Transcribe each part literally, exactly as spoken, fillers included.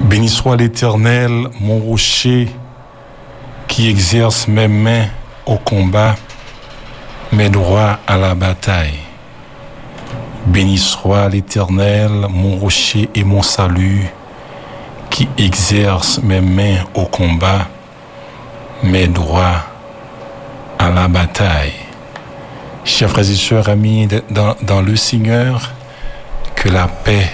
Béni soit l'Éternel, mon rocher, qui exerce mes mains au combat, mes droits à la bataille. Béni soit l'Éternel, mon rocher et mon salut, qui exerce mes mains au combat, mes droits à la bataille. Chers frères et sœurs, amis de- dans, dans le Seigneur, que la paix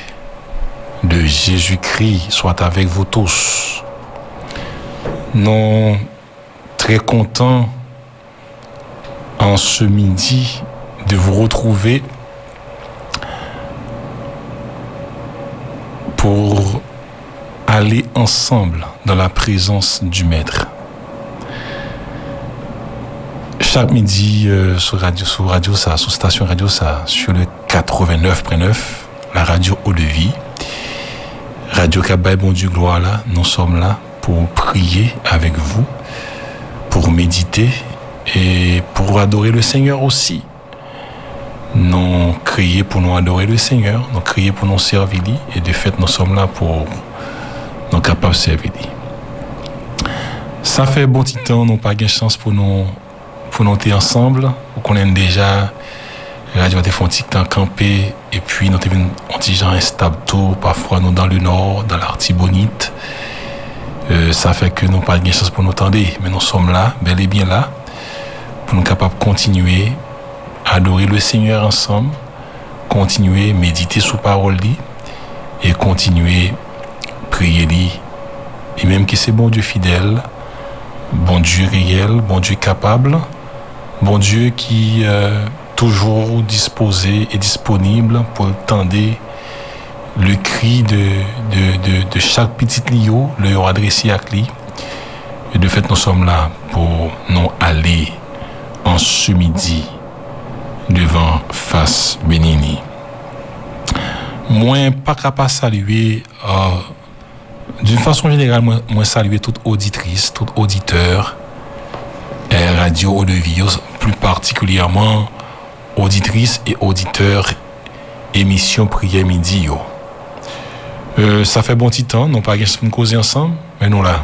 de Jésus-Christ soit avec vous tous. Nous très contents en ce midi de vous retrouver pour aller ensemble dans la présence du Maître. Chak midi, euh, sou radyo, sou radyo sa, sou stasyon radyo sa, sur le quatre-vingt-neuf point neuf, la radio Eau de Vie, radyo k ap bay Bondye glwa la, nous sommes là pour prier avec vous, pour méditer et pour adorer le Seigneur aussi. Nou kreye pou nou adore le Senyè, nou kreye pou nou sèvi li, e de fèt nou sòm la pou nou kapab sèvi li. Sa fè bon ti tan nou pa gen chans pou nou, pou nou te ansanm. Ou konnen deja, radyo a te fè yon ti tan kanpe, epi nou te vin yon ti jan enstab tou. Pafwa nou dans le nord, dans l'Artibonite. Euh, sa fè ke nou pa gen chans pou nou tande, men nou sòm la, bèl e byen la, pou nou kapab kontinye adore le Senyè ansanm, kontinye medite sou pawòl li, e kontinye priye li. Li menm ki se Bondye fidèl, Bondye reyèl, Bondye kapab, Bondye ki, euh, toujou dispoze e disponib pou l tande le cri de, de, de, de chak pitit li yo, lè yo adrese ak li. E de fèt, nou sòm la pou nou ale an se midi devan fas beni li. Mwen pa ka pa salye, euh, d'une façon générale, mwen, mwen salye tout oditris, tout oditè, euh, Radio Eau de Vie yo, plus particulièrement oditris e oditè emisyon Priyè Midi yo. Euh, sa fè bon ti tan, nou pa gen chans pou n koze ansanm, men nou la.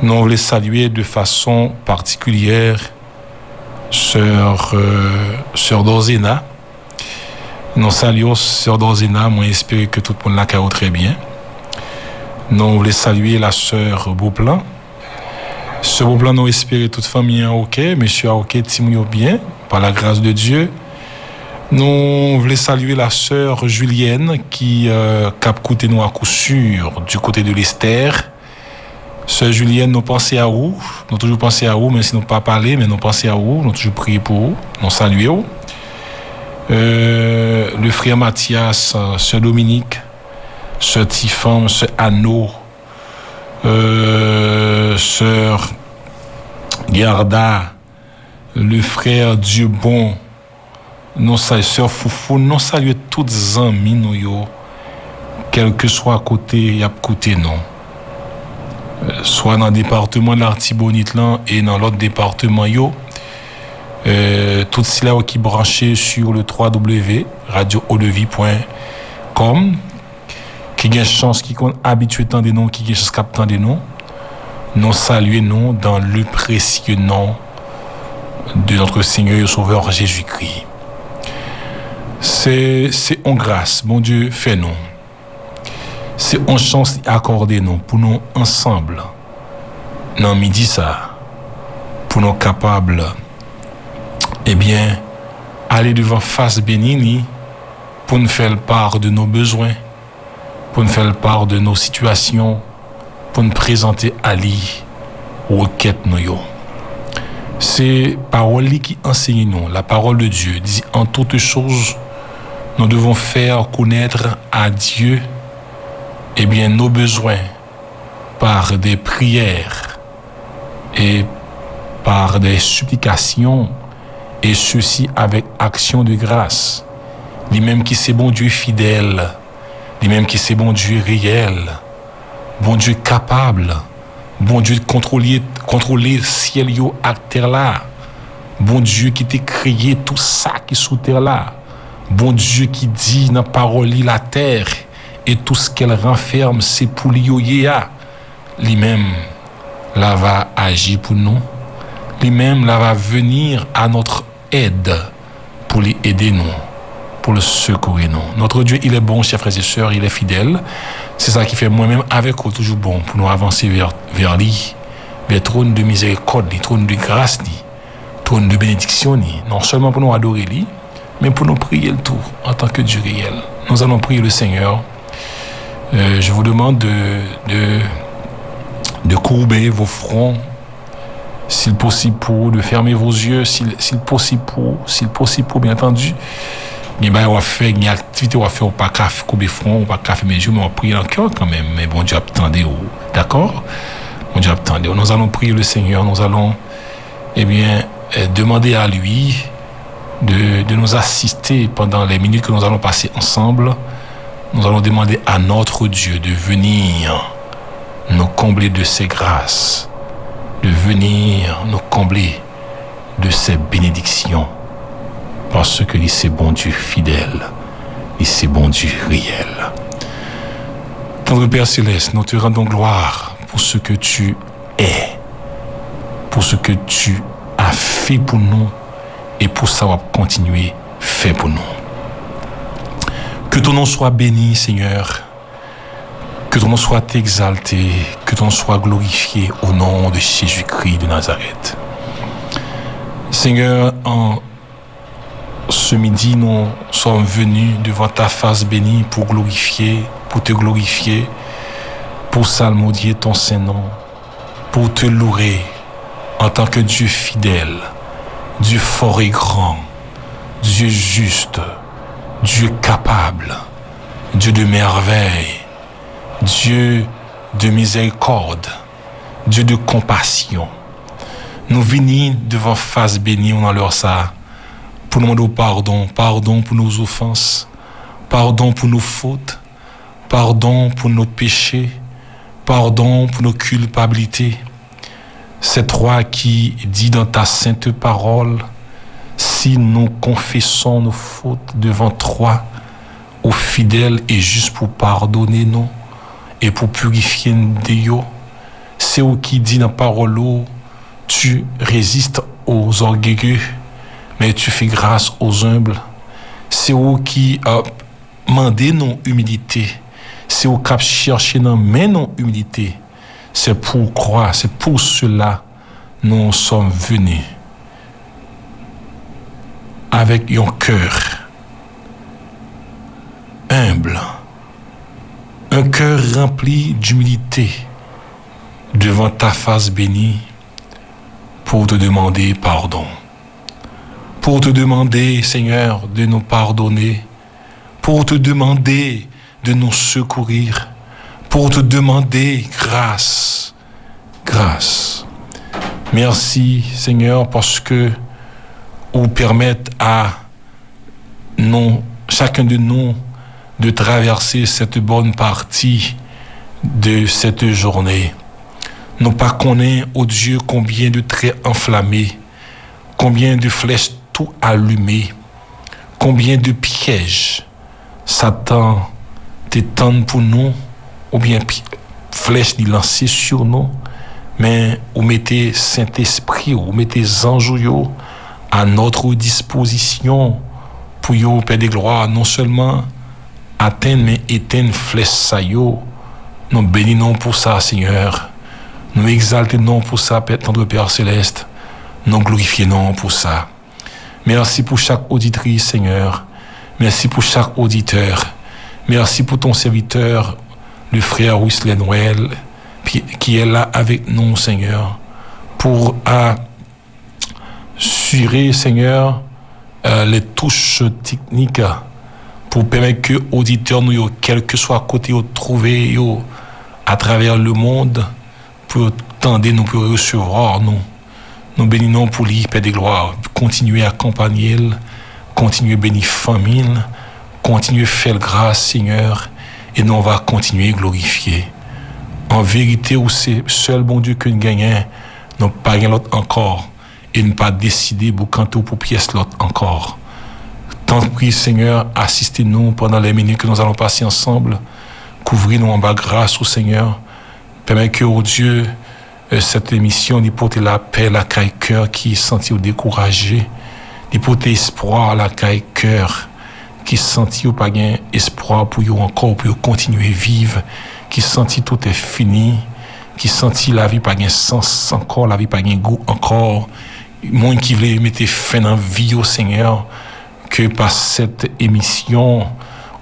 Nou vle salye de fason patikilyè sè, euh, sè Dozena. Nou salye w, sè Dozena, mwen espere ke tout moun lakay ou trè byen. Nou vle salye la sè Beauplan. Sè Beauplan, nou espere tout fanmi an oke, mesye a oke, timoun yo byen, par la grâce de Dieu. Nou vle salye la sè Julienne ki, euh, k ap koute nou à coup sûr du côté de l'Estère. Sè Julienne, nou panse a ou, nou toujou panse a ou, menm si nou pa pale, men nou panse a ou, nou toujou priye pou ou, nou salye w. Euh, le frè Mathias, euh, sè Dominique, sè Tifanm, sè Ano, euh, sè Gerda, le frè Diebon, nou salye sè Foufoun, nou salye tout zanmi nou yo, kèlkeswa kote y ap koute nou. Euh, swa nan depatman Latibonit lan e nan lòt depatman yo. Euh, tout sila yo ki branche sur le trois W radio eau de vie point com, ki gen chans, ki konn abitye tande nou, ki gen chans k ap tande nou, nou salye nou dans le précieux nom de notre Seigneur et Sauveur Jésus-Christ. Se, se yon gras Bondye fè nou. Se yon chans li akòde nou pou nou ansanm nan midi sa, pou nou kapab, ebyen, ale devan fas beni li, pou n fè l part de nos besoins, pou n fè l part de nos situations, pou n prezante a li rekèt nou yo. Se pawòl li ki ansenye nou. La parole de Dieu dit, en toutes choses, nous devons faire connaître à Dieu, eh bien, nos besoins par des prières et par des supplications, et ceci avec action de grâce. Li menm ki se Bondye fidèl, li menm ki se Bondye reyèl, Bondye kapab, Bondye kontwole, kontwole syèl yo ak tè la, Bondye ki te kreye tout sa ki sou tè la, Bondye ki di nan pawòl li, la terre et tout ce qu'elle renferme, c'est pour lui yo ye a. Lui-même, là va agir pour nous. Lui-même, là va venir à notre aide pour lui aider nous, pour le secourir nous. Notre Dieu, il est bon, chers frères et sœurs, il est fidèle. C'est ça qui fait moi-même avec vous toujours bon pour nous avancer vers, vers lui, vers trône de miséricorde, li, trône de grâce, li, trône de bénédiction, li. Non seulement pour nous adorer lui, mais pour nous prier le tour en tant que Dieu réel. Nous allons prier le Seigneur. Euh, je vous demande de, de, de courber vos fronts, s'il possible pour vous, de fermer vos yeux, s'il, s'il possible pour vous, s'il possible pour, bien entendu. Gen bagay w ap fè, gen aktivite w ap fè, ou pa ka f- koube fwon, ou pa ka fèmen je w, men w ap priye nan kè w kanmenm. Men Bondye ap tande w, dakò? Bondye ap tande w. Nous allons prier le Seigneur, nous allons, eh bien, euh, demander à lui de, de nous assister pendant les minutes que nous allons passer ensemble. Nous allons demander à notre Dieu de venir nous combler de ses grâces, de venir nous combler de ses bénédictions, parce que li se Bondye fidèl, li se Bondye réel. Tendre Père Céleste, nous te rendons gloire pour ce que tu es, pour ce que tu as fait pour nous et pour sa w ap kontinye fè pou nou. Que ton nom soit béni, Seigneur. Que ton nom soit exalté, que ton nom soit glorifié au nom de Jésus-Christ de Nazareth. Seigneur, en ce midi, nous sommes venus devant ta face bénie pour glorifier, pour te glorifier, pour salmodier ton saint nom, pour te louer en tant que Dieu fidèle, Dieu fort et grand, Dieu juste, Dieu capable, Dieu de merveille, Dieu de miséricorde, Dieu de compassion. Nou vini devan fas beni w nan lè sa a pou nou mande w padon, padon pou nos ofans, padon pou nos fot, padon pou nos peche, padon pou nos kilpabilite. C'est toi qui dis dans ta sainte parole, si nous confessons nos fautes devant toi, ou fidèl e jis pou padone nou e pou pirifye n de yo. Se ou ki di nan pawòl ou, tu résistes aux orgueilleux, mais tu fais grâce aux humbles. Se ou ki, euh, mande nou imilite. Se ou k ap chèche nan men nou imilite. C'est pourquoi, c'est pour cela, nous sommes venus avec un cœur humble, un cœur rempli d'humilité devant ta face bénie pour te demander pardon, pour te demander, Seigneur, de nous pardonner, pour te demander de nous secourir, pour te demander grâce, grâce. Merci, Seigneur, parce que ou permettre à nous, chacun de nous, de traverser cette bonne partie de cette journée. Nou pa konnen, o Dye, konbyen de trè anflame, konbyen de flèch tou alime, konbyen de pyèj Satan te tann pou nou, oubyen pi- flèch li lanse sou nou, men ou mete Sentespri w, ou mete zanj ou yo à notre disposition pou yo, Père de gloire, non seulement atenn, men etenn flèch sa yo. Nou beni non pou sa, Seigneur. Nou egzalte non pou sa, Père, tendre Père Céleste. Nou glorifye non pou sa. Merci pour chaque auditrice, Seigneur. Merci pour chaque auditeur. Merci pour ton serviteur, le frère Wisley Noël, qui qui est là avec nous, Seigneur, pour assurer, Seigneur, euh, les touches techniques, pour permettre que auditeurs nou yo, kèlkeswa kote yo twouve yo, à travers le monde, pou yo tande nou, pou yo resevwa nou. Nou beni non pou li, Père de gloire. Kontinye akonpanye l, kontinye beni fanmi l, kontinye fè l gras, Seigneur, e nou va kontinye glorifye. An verite, ou se sèl Bondye ke n genyen, nou pa gen lòt ankò, e n pa deside boukante w pou pyès lòt ankò. Tanpri, Seigneur, asiste nou pendant les minutes que nous allons passer ensemble. Kouvri nou anba gras ou, Senyè. Pèmèt ke, o Dye, euh, cette émission, li pote lapè lakay kè ki santi yo dekouraje. Li pote espwa lakay kè ki santi yo pa gen espwa pou yo ankò, pou yo kontinye viv, ki santi tout est fini, ki santi lavi pa gen sans ankò, lavi pa gen gou ankò. Moun ki vle mete fen nan vi yo, Senyè, ke pa cette émission,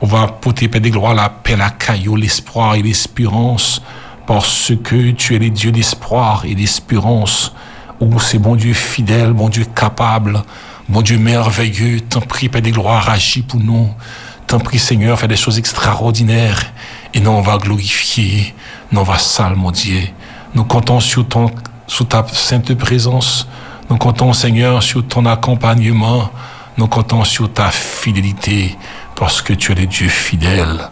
ou va pote, Père de gloire, lapè lakay yo, l'espoir et l'espérance, parce que tu es le Dieu d'espoir et d'espérance. Ou se Bondye fidèl, Bondye kapab, Bondye mèvèye. Tanpri, Père de gloire, aji pou nou. Tanpri, Senyè, fè des choses extraordinaires. E non, on va glorifier, non, on va salmodier. Nou kontan sou ton, sou ta sent prezans. Nou kontan, Senyè, sou ton akonpanyeman. Nou kontan sou ta fidelite, paske tu es le Dieu fidèle.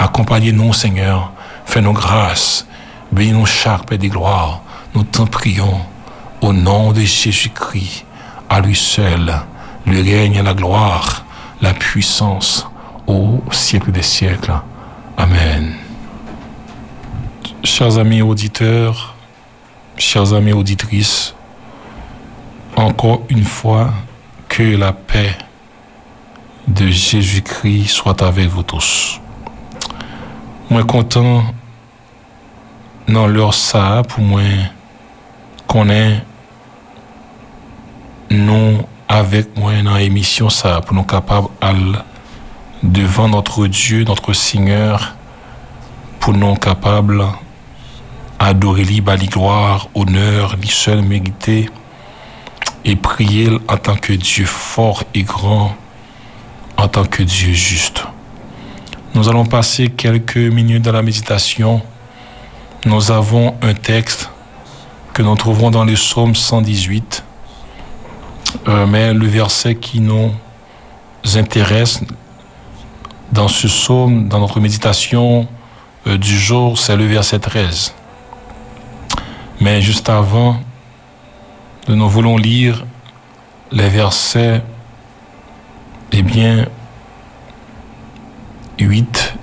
Akonpanye nou, Senyè. Fè nou gras. Beni nou chak, Père de gloire. Nous t'en prions au nom de Jésus-Christ. À lui seul, le règne, la gloire, la puissance au siècle des siècles. Amen. Chers amis auditeurs, chères amies auditrices, encore une fois, que la paix de Jésus-Christ soit avec vous tous. Mwen kontan nan lè sa a pou mwen konnen nou avèk mwen nan emisyon sa a, pou nou kapab al devan notre Dieu, notre Seigneur, pou nou kapab adore li, ba li glwa, onè, li sèl merite, e priye l antanke Dye fò e gran, antanke Dye jis. Nous allons passer quelques minutes dans la méditation. Nous avons un texte que nous trouvons dans le psaume cent dix-huit, euh, mais le verset qui nous intéresse dans ce psaume, dans notre méditation, euh, du jour, c'est le verset treize. Mais juste avant, nous voulons lire les versets, eh bien, huit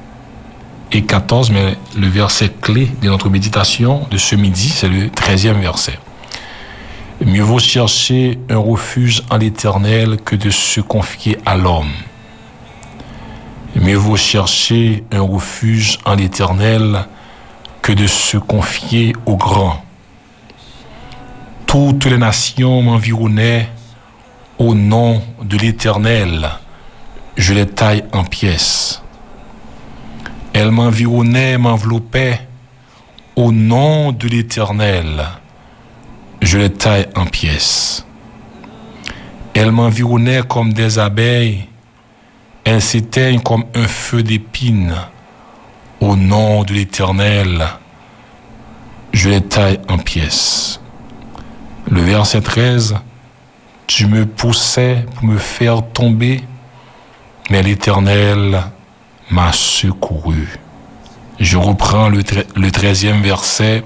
et quatorze, mais le verset clé de notre méditation de ce midi, c'est le treizième verset. Mieux vaut chercher un refuge en l'Éternel que de se confier à l'homme. Mieux vaut chercher un refuge en l'Éternel que de se confier au grand. Toutes les nations m'environnaient, au nom de l'Éternel, je les taille en pièces. Elles m'environnaient, m'enveloppaient, au nom de l'Éternel, je les taille en pièces. Elles m'environnaient comme des abeilles, elles s'éteignent comme un feu d'épines. Au nom de l'Éternel, je les taille en pièces. Le verset treize, tu me poussais pour me faire tomber, mais l'Éternel m'a secouru. Je reprends le, tre- le treizième verset.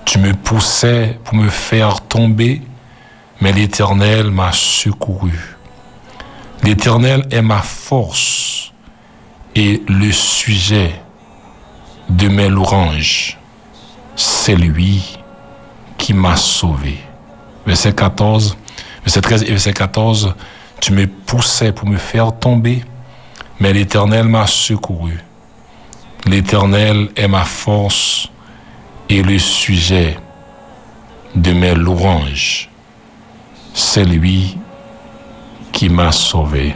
Tu me poussais pour me faire tomber, mais l'Éternel m'a secouru. L'Éternel est ma force et le sujet de mes louanges, c'est lui qui m'a sauvé. Verset quatorze, verset treize et verset quatorze, tu me poussais pour me faire tomber, mais l'Éternel m'a secouru. L'Éternel est ma force et le sujet de mes louanges, c'est lui qui m'a sauvé.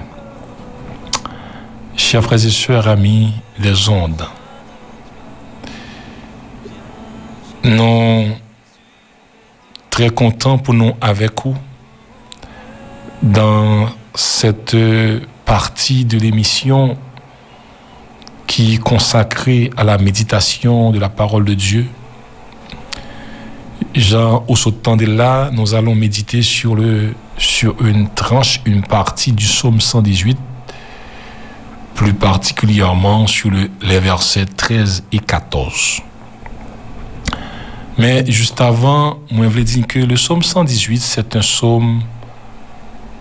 Chers frères et sœurs, amis des ondes, nous très contents pour nous avec vous dans cette partie de l'émission qui est consacrée à la méditation de la parole de Dieu. Jan ou sot tande la, nous allons méditer sur le, sur une tranche, une partie du psaume cent dix-huit, plus particulièrement sur le, les versets treize et quatorze. Men, jis avan, mwen vle di ke le psaume cent dix-huit, c'est un psaume,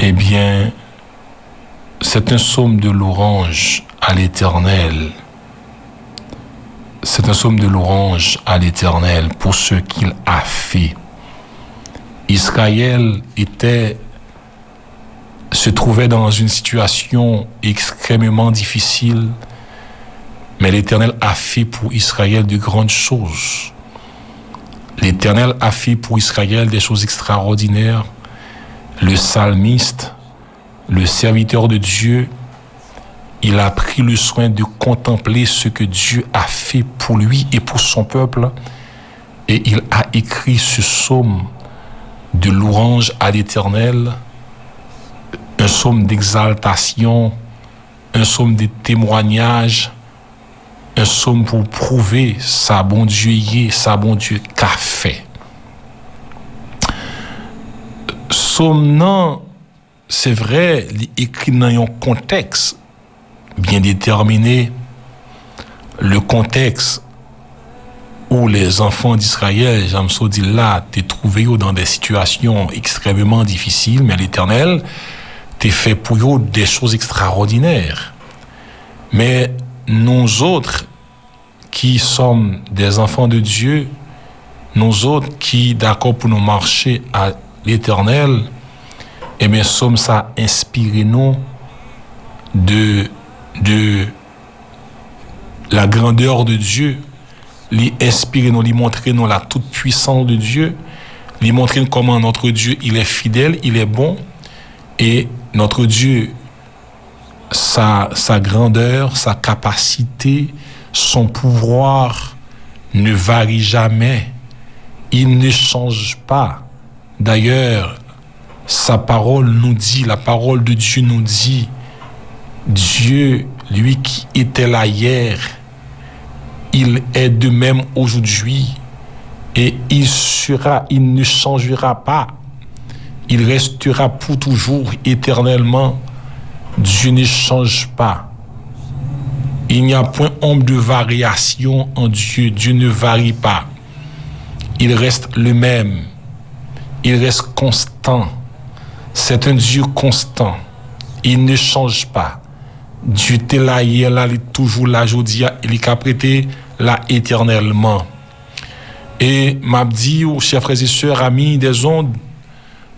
eh bien, c'est un psaume de louange à l'Éternel. C'est un psaume de louange à l'Éternel pour ce qu'il a fait. Israël était, se trouvait dans une situation extrêmement difficile, mais l'Éternel a fait pour Israël de grandes choses. L'Éternel a fait pour Israël des choses extraordinaires. Le psalmiste, le serviteur de Dieu, il a pris le soin de contempler ce que Dieu a fait pour lui et pour son peuple, et il a écrit ce psaume de louange à l'Éternel, un psaume d'exaltation, un psaume de témoignage, un psaume pour prouver sa Bondye ye, sa Bondye ka fè. Psaume nan, se vre, li ekri nan yon kontèks byen detèmine. Le contexte où les enfants d'Israël, jan m sot di l la, te twouve yo dans des situations extrêmement difficiles, mais l'Éternel te fè pou yo des choses extraordinaires. Mais nous autres, qui sommes des enfants de Dieu, nous autres qui d'accord pour nous marcher à l'Éternel, eh bien, psaume ça inspire nous de, de la grandeur de Dieu. Li inspire nous, li montre nous la toute puissance de Dieu. Li montre nous comment notre Dieu, il est fidèle, il est bon. Et notre Dieu, sa, sa grandeur, sa capacité, son pouvoir ne varie jamais. Il ne change pas. D'ailleurs, sa parole nous dit, la parole de Dieu nous dit, Dieu, lui qui était là hier, il est de même aujourd'hui et il sera, il ne changera pas. Il restera pour toujours, éternellement. Dieu ne change pas. Il n'y a point ombre de variation en Dieu. Dieu ne varie pas. Il reste le même. Il reste constant. C'est un Dieu constant. Il ne change pas. Dieu te la hier, la, li toujou la jodi a, e li ka prete la etènèlman. E m ap di w, chè frè e sè, ami des ondes,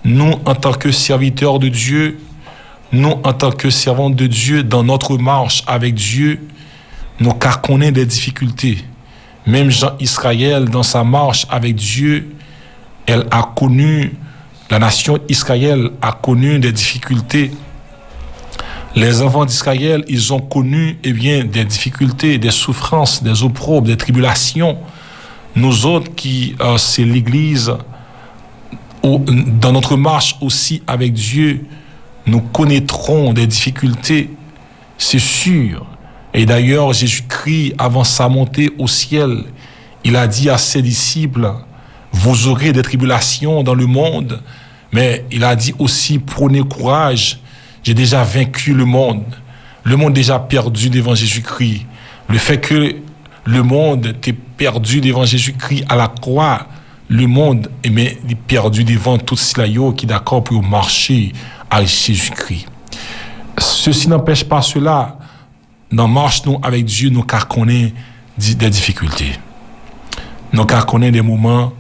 nou, antanke sèvitè de Dye, nou, antanke sèvant de Dye, dans notre marche avec Dieu, nou ka konnen de difikilte. Menm jan Israël, dans sa marche avec Dieu, elle a connu, la nation Israël a connu des difficultés. Les enfants d'Israël, ils ont connu, eh bien, des difficultés, des souffrances, des opprobes, des tribulations. Nous autres qui, euh, c'est l'Église, au- dans notre marche aussi avec Dieu, nous connaîtrons des difficultés, c'est sûr. Et d'ailleurs, Jésus-Christ, avant sa montée au ciel, il a dit à ses disciples, vous aurez des tribulations dans le monde, mais il a dit aussi, prenez courage, j'ai déjà vaincu le monde. Le monde déjà perdu devant Jésus-Christ. Le fait que le monde te pèdi devan Jezikri a la kwa, le monde, ebyen, li pèdi devan tout sila yo ki dakò pou yo mache ak Jezikri. Ceci n'empêche pas cela, nan mach nou avèk Dye, nou ka konnen di- de difikilte. Nou ka konnen de moman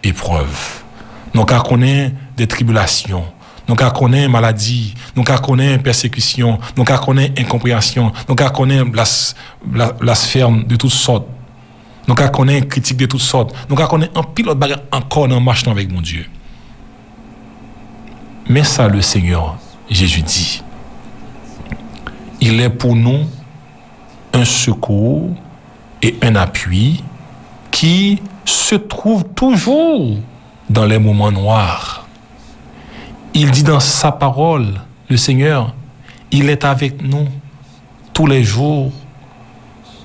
eprèv. Nou ka konnen de tribilasyon. Nou ka konnen maladi. Nou ka konnen pèsekisyon. Nou ka konnen enkonpreyasyon. Nou ka konnen blas- bla- blasfèm de tout sòt. Nou ka konnen kritik de tout sòt. Nou ka konnen anpil lòt bagay ankò nan mach nou avèk Bondye. Men sa le Seigneur Jésus dit, il est pour nous un secours et un appui qui se trouve toujours dans les moments noirs. Il dit dans sa parole, le Seigneur, il est avec nous tous les jours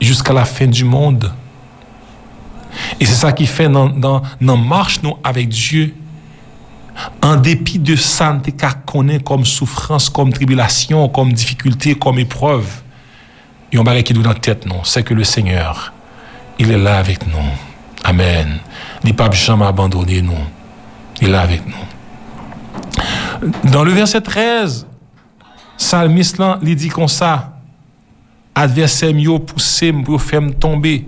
jusqu'à la fin du monde. E se sa ki fè nan, nan, nan mach nou avèk Dye, an depi de sa n te ka konnen kòm soufrans, kòm tribilasyon, kòm difikilte, kòm eprèv, yon bagay ki dwe nan tèt nou, c'est que le Seigneur, il est là avec nous. Amen. Li p ap janm abandone nou. Li la avèk nou. Dans le verset treize, salmis lan, li di konsa, advèsè m yo pouse m pou yo fè m tonbe.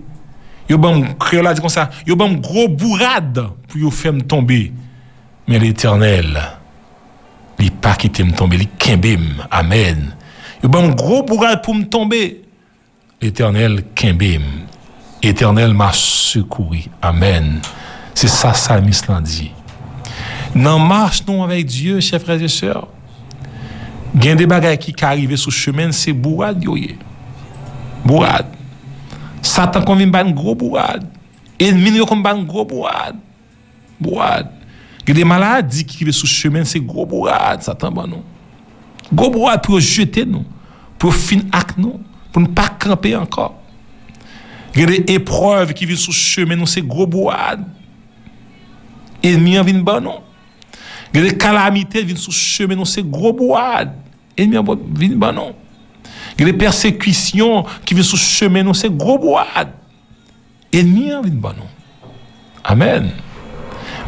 Yo ban m, kreyòl la di konsa, yo ban m gwo bourad pou yo fè m tonbe. Men Letènèl, li pa kite m tonbe, li kenbe m. Amèn. Yo ban m gwo bourad pou m tonbe. Letènèl kenbe m. L'Éternel m'a secouru. Amèn. Se sa salmis lan di. Nan mach nou avèk Dye, chè frè e sè, gen de bagay ki ka rive sou chemen n, se bourad yo ye. Bourad. Satan konn vin ba n gwo bourad. Ènmi nou yo konn ba n gwo bourad. Bourad. Gen de maladi ki rive sou chemen n, se gwo bourad Satan ban nou. Gwo bourad pou yo jete nou, pou yo fin ak nou, pou n pa kanpe ankò. Gen de eprèv ki vin sou chemen nou, se gwo bourad ènmi an vin ban nou. Gen de kalamite vin sou chemen nou, se gwo bourad ènmi an vin ban nou. Gen de pèsekisyon ki vin sou chemen nou, se gwo bourad ènmi an vin ban nou. Amèn.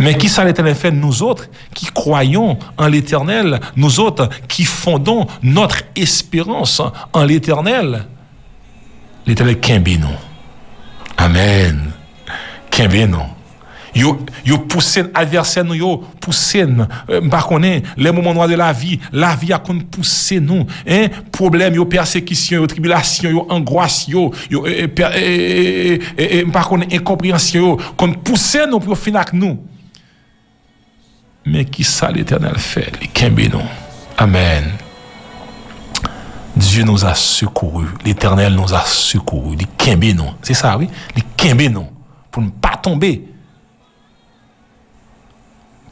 Men ki sa Letènèl fè, nous autres qui croyons en l'Éternel, nous autres qui fondons notre espérance en l'Éternel? Letènèl kenbe nou. Amèn. Kenbe nou. Yo, yo pouse n, advèsè nou yo pouse n. Eh, m pa konnen, les moments noirs de la vie, lavi a konn pouse nou. En, pwoblèm yo, pèsekisyon yo, tribilasyon yo, angwas yo, yo, eh, eh, pè- eh, eh, eh, eh, eh, m pa konnen, enkonpreyansyon yo konn pouse nou pou yo fin ak nou. Men ki sa Letènèl fè? Li kenbe nou. Amèn. Dieu nous a secourus. L'Éternel nous a secourus. Li kenbe nou. Se sa, wi. Li kenbe nou. Pou n pa tonbe.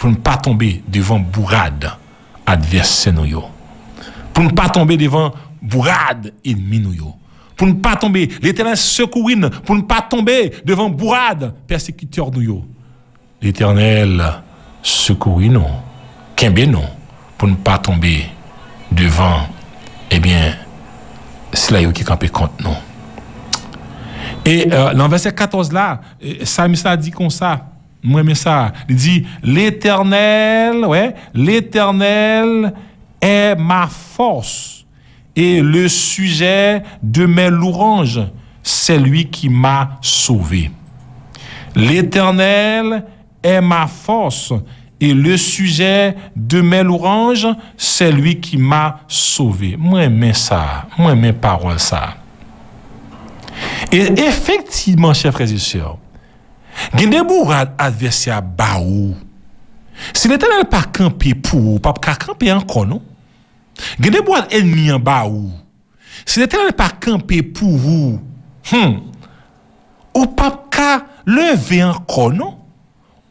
Pou n pa tonbe devan bourad advèsè nou yo. Pou n pa tonbe devan bourad ènmi nou yo. Pou n pa tonbe, Letènèl sekouri n, pou n pa tonbe devan bourad pèsekitè nou yo. Letènèl sekouri nou, kenbe nou, pou n pa tonbe devan, ebyen, sila yo ki kanpe kont nou. E, euh, nan vèsè katòz la, euh, salmis la di konsa, m renmen sa, li di, L'Éternel, wè, l'Éternel est ma force et le sujet de mes louanges, c'est lui qui m'a sauvé. L'Éternel est ma force et le sujet de mes louanges, c'est lui qui m'a sauvé. M renmen sa, m renmen pawòl sa. E efektivman, chè frè e sè, gen de bourad advèsè a ba ou. Si Letènèl pa kanpe pou ou, ou p ap ka kanpe ankò, non. Gen de bourad ènmi an ba ou. Si Letènèl pa kanpe pou ou, hmm, ou p ap ka leve ankò, non.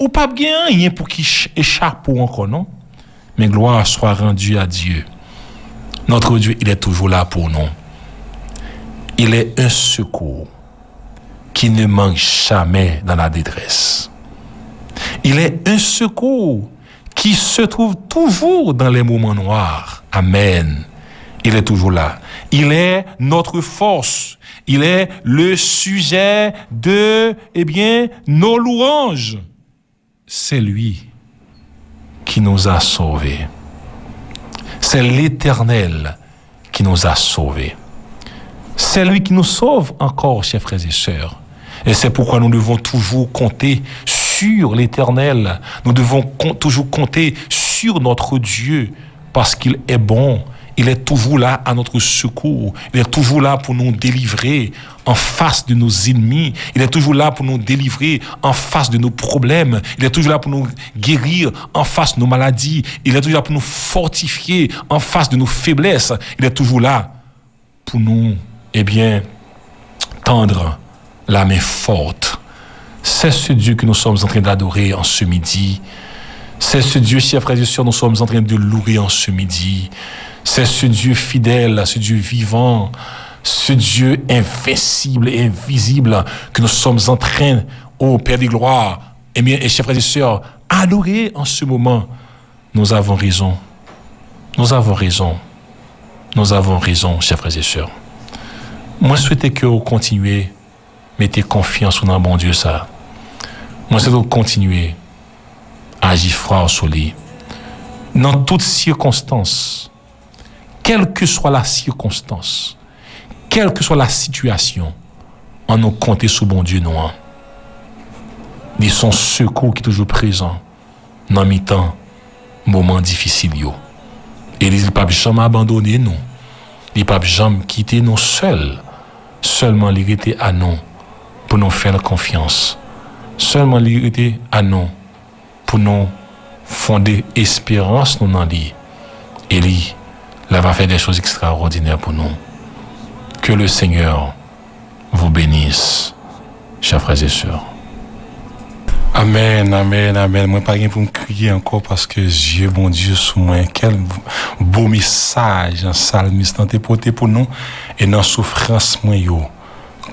Ou p ap gen anyen pou ki ch- echape w ankò, non. Mais gloire soit rendue à Dieu. Notre Dieu, il est toujours là pour nous. Il est un secours qui ne manque jamais dans la détresse. Il est un secours qui se trouve toujours dans les moments noirs. Amen. Il est toujours là. Il est notre force. Il est le sujet de, eh bien, nos louanges. C'est lui qui nous a sauvés. C'est l'Éternel qui nous a sauvés. C'est lui qui nous sauve encore, chers frères et sœurs. Et c'est pourquoi nous devons toujours compter sur l'Éternel. Nous devons con- toujours compter sur notre Dieu parce qu'il est bon. Il est toujours là à notre secours. Il est toujours là pour nous délivrer en face de nos ennemis. Il est toujours là pour nous délivrer en face de nos problèmes. Il est toujours là pour nous guérir en face de nos maladies. Il est toujours là pour nous fortifier en face de nos faiblesses. Il est toujours là pour nous, eh bien, tendre la main forte. C'est ce Dieu que nous sommes en train d'adorer en ce midi. C'est ce Dieu, chers frères et sœurs, nous sommes en train de louer en ce midi. C'est ce Dieu fidèle, ce Dieu vivant, ce Dieu invincible et invisible que nous sommes en train, ô Père de gloire, eh bien, et chers frères et sœurs, adorer en ce moment. Nous avons raison. Nous avons raison. Nous avons raison, chers frères et sœurs. Mwen swete ke w kontinye mete konfyans ou nan Bondye sa. Mwen swete w kontinye aji fwa w sou li. Nan tout sikonstans, kèlkeswa la sikonstans, kèlkeswa la sitiyasyon, ann nou konte sou Bondye nou an. Li se yon sekou ki toujou prezan nan mitan moman difisil yo. E li di l p ap janm abandone nou. Li p ap janm kite nou sèl. Sèlman li rete a nou pou nou fè l konfyans. Sèlman li rete a nou pou nou fonde esperans nou nan li. E li, la va fè de choz ekstraòdinè pou nou. Que le Seigneur vous bénisse, chers frères et sœurs. Amèn, amèn, amèn. Mwen pa gen pou m kriye ankò paske zye Bondye sou mwen. Kèl bo mesaj salmis lan te pote pou nou. E nan soufrans mwen yo,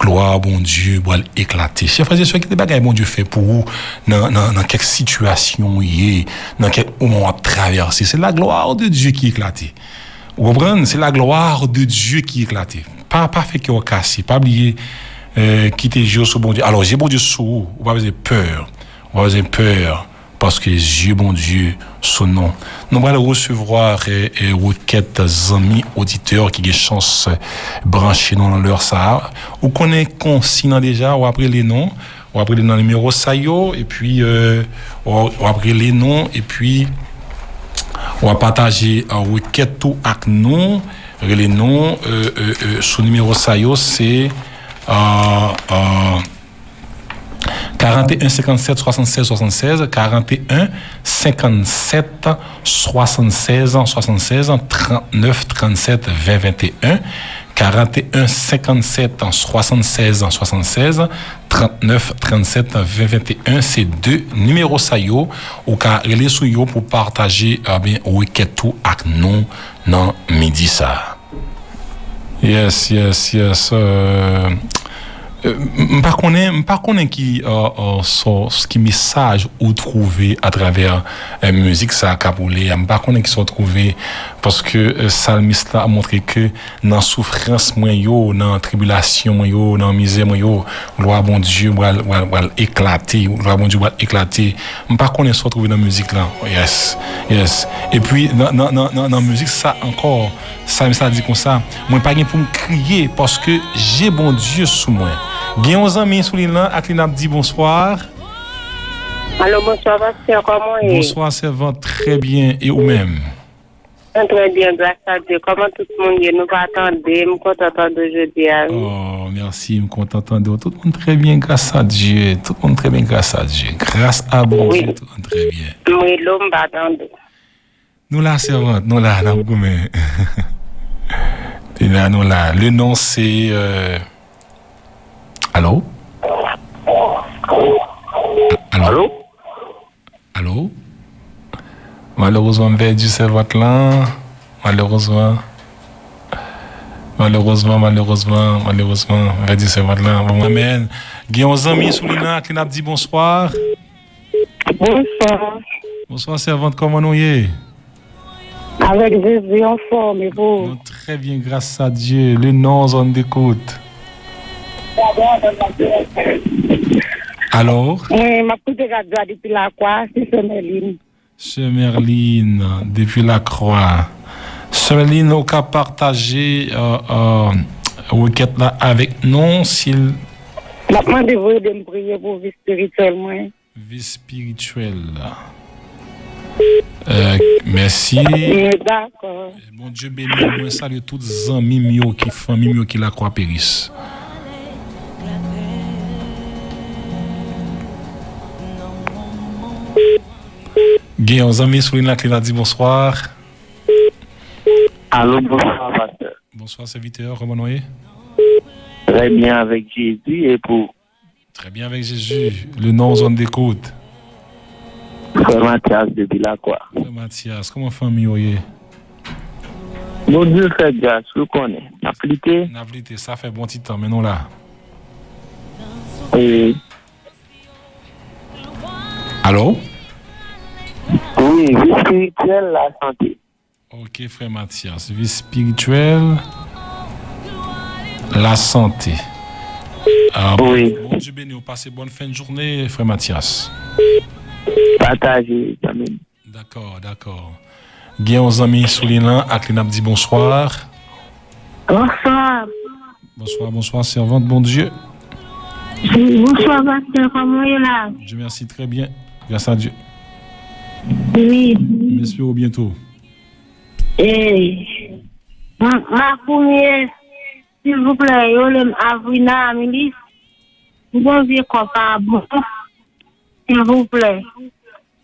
glwa Bondye pral eklate. Chè frè e sè, kite bagay Bondye fè pou ou nan, nan, nan kèk sitiyasyon ou ye, nan kèk moman w ap travèse. Se la gloire de Dieu ki eklate. Ou konprann? Se la gloire de Dieu ki eklate. Pa, pa fè kè w kase. Pa bliye, euh, kite je w sou Bondye. Alò, je Bondye sou ou. Ou pa bezwen pè. Ou pa bezwen pè. Paske je Bondye sou nou. Nou pral resevwa, eh, eh, rekèt zanmi oditè ki gen chans, eh, branche nou nan lè sa a. Ou konnen konsiy lan deja, w ap rele nou, w ap rele nan nimewo sa yo, epi, eh, w, w ap rele nou, epi w ap pataje, eh, rekèt ou ak nou, rele nou, eh, eh, eh, sou nimewo sa yo, se, eh, eh, karanteyen senkannsèt swasannsèz swasannsèz, karanteyen senkannsèt swasannsèz swasannsèz, trannèf trannsèt ven venteyen, karanteyen senkannsèt swasannsèz swasannsèz, trannèf trannsèt ven venteyen, se de nimewo sa yo ou ka rele sou yo pou pataje, eh ben, rekèt ou ak nou nan midi sa a. Yes, yes, yes. Euh, euh, m, m pa konnen, m pa konnen ki, euh, euh, so, ki mesaj ou twouve atravè, euh, mizik sa k ap woule a. M pa konnen ki sa w twouve, paske, euh, salmis la montre ke nan soufrans mwen yo, nan tribilasyon mwen yo, nan mizè mwen yo, glwa Bondye pral, pral, pral eklate, glwa Bondye pral eklate. M pa konnen sa w twouve nan mizik lan. Yes, yes. Epi, nan, nan, nan, nan, nan mizik sa ankò, salmis la di konsa, mwen pa gen pou m kriye, paske je Bondye sou mwen. Gen yon zanmi sou liy lan, ak li n ap di bonswa. Alo, bonswa, pastè, kòman w ye? Bonswa, sèvant, trè byen, e ou menm? Mwen trè byen, gras a Dye. Kòman tout moun ye? Nou pa tande, m kontan tande w jodi a, wi. Oh, mèsi, m kontan tande w. Tout moun trè byen, gras a Dye. Tout moun trè byen, gras a Dye. Gras a Bondye, wi, tout moun trè byen. M rele w, m pa tande w. Nou la, sèvant, nou la, n ap goumen. Tina, nou la. Le non, se, euh, alo? Alo? Alo? Alo? Malerezman, m pèdi sèvant lan. Malerezman. Malerezman, malerezman, malerezman, m pèdi sèvant lan. Bon, amèn. Gen yon zanmi sou liy lan ak li n ap di bonswa. Bonswa. Bonswa, sèvant, kòman nou ye? Avèk Jezi, anfòm, e pou ou? Nou trè byen, gras a Dye. Le non, zòn dekout. Alò? Mwen, m ap koute radyo a depi Lakwa, se Sè Mèlin. Sè Mèlin, depi Lakwa. Sè Mèlin, ou ka pataje, euh, euh, rekèt la avèk nou, si l... M ap mande pou ede m priye pou vi espirityèl mwen. Vi espirityèl. Euh, mèsi. Mwen dakò. Bondye beni w. Mwen salye tout zanmi m yo, ki fanmi m yo, ki Lakwa Peris. Gen yon zanmi sou liy la ki la di bonswa. Alo, bonswa, pastè. Bonswa, sèvitè. Kòman nou ye? Trè byen avèk Jezi e pou Trè byen avèk Jezi. Le non, zòn dekout. Frè Matyas depi Lakwa. Frè Matyas, kòman fanmi w ye? Bondye fè gras, ou konnen. N ap lite. N ap lite, sa fè bon ti tan, men nou la. E Alo? Wi, vi espirityèl, lasante. Ok, frè Matyas. Vi espirityèl, lasante. Ah, wi. Bondye beni w. Pase bòn fen de jounen, frè Matyas. Pataje, zanmi m. Dakò, dakò. Gen yon zanmi sou liy lan ak li n ap di bonswa. Bonswa. Bonswa, bonswa, sèvant Bondye. Bonsoir, pasteur, comment il est là? Dieu merci, très bien. Grâce à Dieu. Oui. M espere w byen tou. Eh, ma, ma première, s'il vous plaît, yo le Avrina Amélie. Bon vieux copain, bon, s'il vous plaît.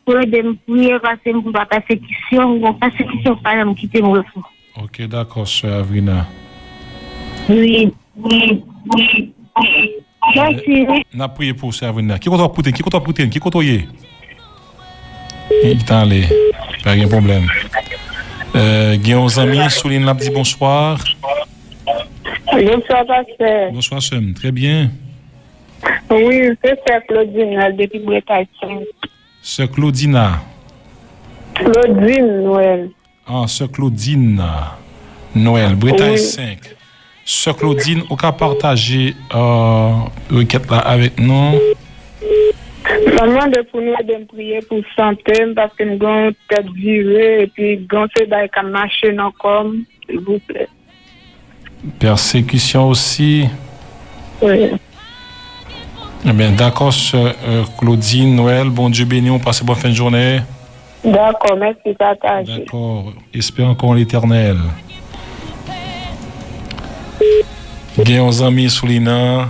Pou ede m priye, paske m pa pèsekisyon, bon, pèsekisyon pa janm kite m repo. Ok, dakò, sè Avrina. Wi, wi, wi, wi. Mèsi, wi. N ap priye pou sè Avrina. Ki kote w ap koute? Ki kote w ap koute? Ki kote w ye? Li t ale. Pa gen pwoblèm. Euh, gen yon zanmi sou liy la, l ap di bonswa. Bonswa, pastè. Bonswa, sè m. Trè byen. Wi, se sè Claudine depi Bretay Senk. Sè Claudina. Claudine Noël. Ah, sè Claudine Noël, Bretay Wi. Senk. Sè Claudine, ou ka pataje, euh, rekèt la avèk nou? Mwen mande pou nou ede m priye pou sante m, paske m gen yon tèt vire, epi gen yon seri bagay k ap mache nan kò m, silvouplè. Pèsekisyon osi. Wi. Ebyen, dakò, sè, euh, Claudine Noël, Bondye beni w, pase bòn fen de jounen. Dakò, mèsi, pataje. Dakò, espère encore l'Éternel. Gen yon zanmi sou liy nan,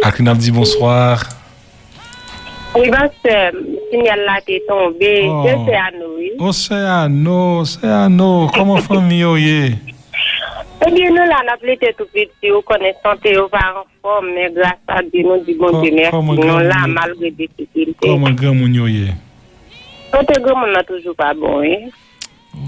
ak li n ap di bonswa. Wi, pastè, sinyal la te tonbe. Oh. Se sè Ano, wi. Oh, sè Ano, sè Ano, kòman fanmi yo ye? Ebyen, nou la, n ap lite tou piti, ou konnen sante yo pa anfòm, men gras a Dye, nou di Bondye Kò-, mèsi, kòman nou la, granmoun yo, malgre difikilte. Kòman granmoun yo ye? Sante granmoun nan toujou pa bon, wi.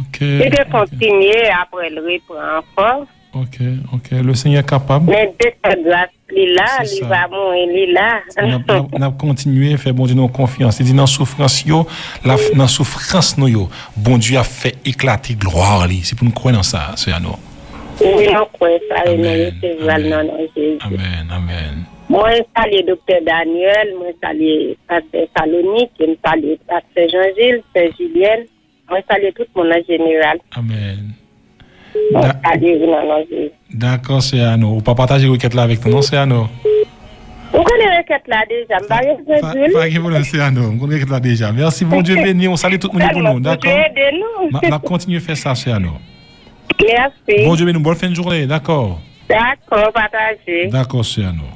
Ok, Li te ok. kontinye, apre l repran ankò. Ok, ok. Le Seigneur est capable. Men Dye fè gras, li la, Se li sa. pa mouri, li la. N ap, n ap, n ap kontinye fè Bondye nou konfyans. Li di nan soufrans yo, l ap, nan soufrans nou yo, Bondye ap fè eklate glwa li. Se pou n kwè nan sa, sè Ano. Wi, nou kwè sa, e nou Amèn, resevwa l amèn. nan non Jezi. Amèn, amèn. Mwen salye doktè Daniel, mwen salye pastè Salonik, e m salye pastè Jean Gilles, sè Julienne. Mwen salye tout moun an jeneral. Amèn. Mwen Da- salye w nan non Jezi. Dakò, sè Ano. Ou pa pataje rekèt la avèk nou, non, sè Ano? Ou konnen rekèt la deja, m pa gen bezwen Pa, di l. pa gen pwoblèm, sè Ano. M konn rekèt la deja. Mèsi, Bondye beni w. Salye tout moun yo pou nou, Sèlman dakò? Bondye ede nou. N a, n ap kontinye fè sa, sè Ano. Mèsi. Bondye beni w. Bòn fen de jounen, dakò? Dakò, pataje. Dakò, sè Ano.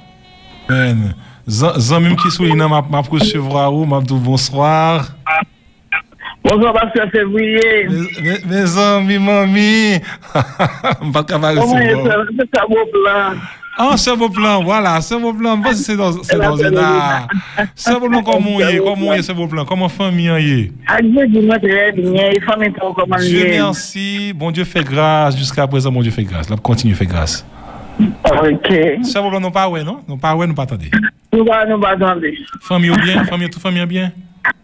Amèn. Zan-, zanmi m ki sou liy nan, m ap, m ap resevwa ou, m ap di w bonswa. Bonswa, pastè Fevriye. Me, me, mezanmi, manmi. M pa t ka pa Kòman ye, resevwa w. Sè, sè Boplan? Ah, sè Boplan, vwala, sè Boplan, m panse se Dò-, se Dòzena. Sè Boplan, kòman w ye? Kòman w ye, sè Boplan? Kòman fanmi an ye? Ak Jezi, mwen trè byen. E fanmi pa w, kòman l ye? Dieu merci, Bondye fè gras, jiska prezan, Bondye fè gras. L ap kontinye fè gras. Ok. Sè Boplan, nou pa wè, non? Nou pa wè, nou pa tande. Nou pa, nou pa tande. Fanmi yo byen? Fanmi yo, tout fanmi an byen?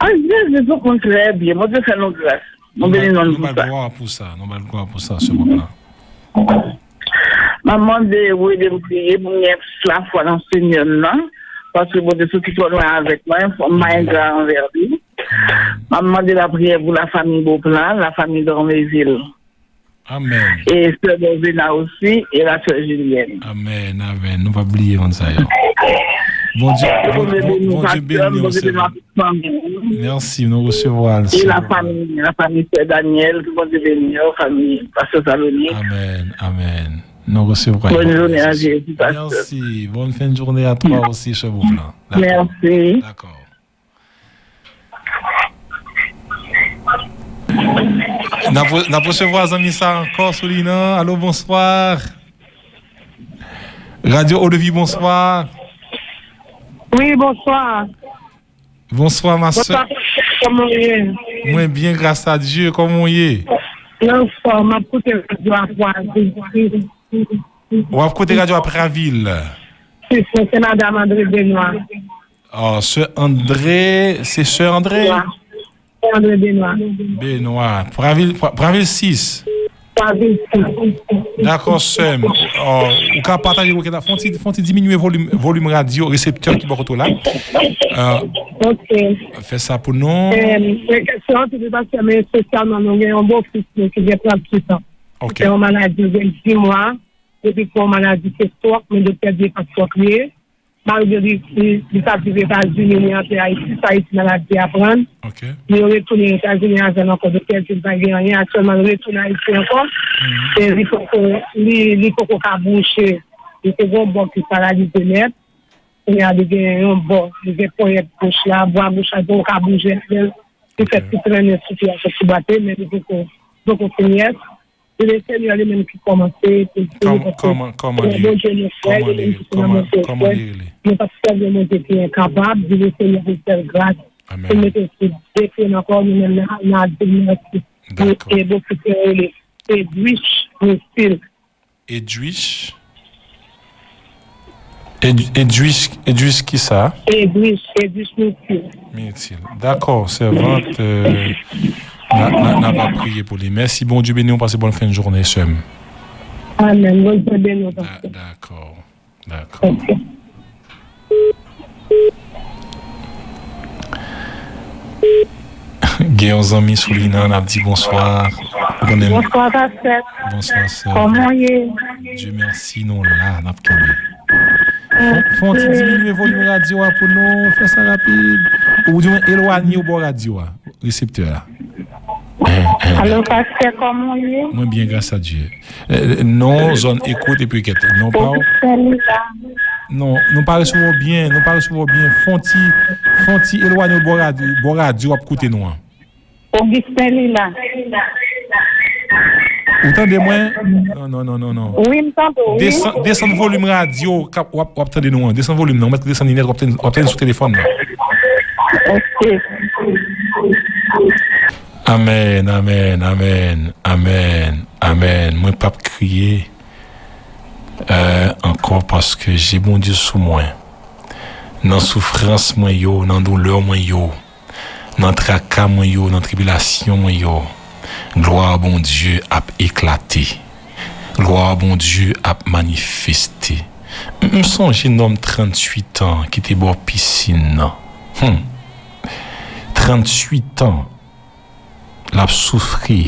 Ak Jezi, tout moun trè byen. Bondye fè nou gras. Nou beni non l pou sa. Nou ba l glwa pou sa. Nou ba l glwa pou sa, sè Boplan. M ap mande ou ede m priye pou m gen plis lafwa nan Senyè m nan. Paske Bondye soti twòn lwen avèk mwen, fò m pa engra anvè li. Amèn. M ap mande lapriyè pou lafanmi Boplan, lafanmi Dormevil. Amèn. E sè Dovena osi, e la sè Julienne. Amèn, amèn. Nou p ap bliye moun sa yo. Bondye, Bon-, Bondye Bon-, beni w, Bondye pastè, beni w, Bondye sè beni w. Mèsi, nou resevwa l, E sè Boplan. Lafanmi, lafanmi sè Daniel, ke Bondye beni yo, fanmi pastè Saloni. Amèn, amèn. Nou resevwa yo. Bòn jounen an Jezi, pastè. Mèsi. Bòn fen de jounen a twa osi, sè Boplan. Dakò. Mèsi. Dakò. N ap, n ap resevwa zanmi sa ankò sou liy nan. Alo, bonswa. Radio Eau de Vie, bonswa. Wi, bonswa. Bonswa, ma sè. Bonswa, kòman w ye? Mwen byen, gras a Dye. Kòman w ye? Mwen anfòm, m ap koute radyo a Pwazil. W ap koute radyo a Pwazil? Se, se, se madanm André Benoît. Ah, sè André, se sè André? Benoît. Sè André Benoît. Benoît. Pwazil, Pwa-, Pwazil sis. Pwazil sis. Dakò, sè m. Ah, ou ka pataje, ok, la. Fè yon ti, fè yon ti diminye volim, volim radyo, reseptè ki bò kote w la. Ah, ok. Fè sa pou nou. Eh, mwen kesyon an, se pa sèlman espesyalman nou gen yon bofis nou ki gen tranntuit an. Ok. Se yon maladi de dis mwa. Depi fè yon maladi se twòp, men doktè di e pa twòp li ye. Malgre li, li, li t ap viv Etazini, li antre Ayiti, sa Ayiti maladi a pran l. Li retounen Etazini avè l ankò, doktè di l pa gen anyen. Aktyèlman, li retounen Ayiti ankò. E li poko, li, li poko ka bouje. Li te gen yon bò ki paralize nèt. Kounye a, li gen yon bò, li gen ponyèt goch la, bwa goch la, li poko ka bouje avè l. Li fè ti trennen sou pye a, sou ti bwa te, men li poko, poko fin yès. Se Lesenyè li menm ki kòmanse, pou di nou, paske Senyè Bondye nou frè, li menm ki se nan Bondye frè. Nou p ap sèvi yon Bondye ki enkapab, di Lesenyè pou fè l gras. Pou mete sou de pye nan kò nou menm, n a, n a di l mèsi. E bofisè rele Edwich Misil. Edwich? Edwich, Edwich kisa? Edwich, Edwich Mitil. Mitil. Dakò, sèvant, euh, n a, n a, n a pa priye pou li. Mèsi, Bondye beni w, pase bòn fen jounen, sè m. Amèn. Bondye beni w, pastè. Dakò, dakò. Gen yon zanmi sou liy nan, n ap di bonswa. Ou konnen m. Bonswa, pastè. Bonswa, sè. Kòman w ye? Dye mèsi, nou la, n ap kenbe. Fè, fè yon ti diminye volim radyo a pou nou, fè sa rapid. Oubyen elwanye w bò radyo a, reseptè a. Alo, pastè, kòman w ye? Mwen byen, gras a Dye. Eh, non, zòn ekout epi kèt. Non, pa w. Ogistin Lila. Non, nou pa resevwa w byen, nou pa resevwa w byen. Fè yon ti, fè yon ti elwanye w bò radyo, bò radyo w ap koute nou an. Ogistin Lila. Ou tande mwen? Non, non, non, non, non. Wi, m tande w, wi. Desann, desann volim radyo w ap, w ap tande nou an. Desann volim nan. Ou mèt desann li nèt, w ap tande, w ap tande sou telefòn nan. Ok. Amèn, amèn, amèn, amèn, amèn. Mwen p ap kriye, euh, ankò paske je Bondye sou mwen. Nan soufrans mwen yo, nan doulè mwen yo, nan traka mwen yo, nan tribilasyon mwen yo, glwa Bondye ap eklate. Glwa Bondye ap manifeste. M, m sonje nonm tranntuit an ki te bò pisin nan. Hmm. Tranntuit an, l ap soufri.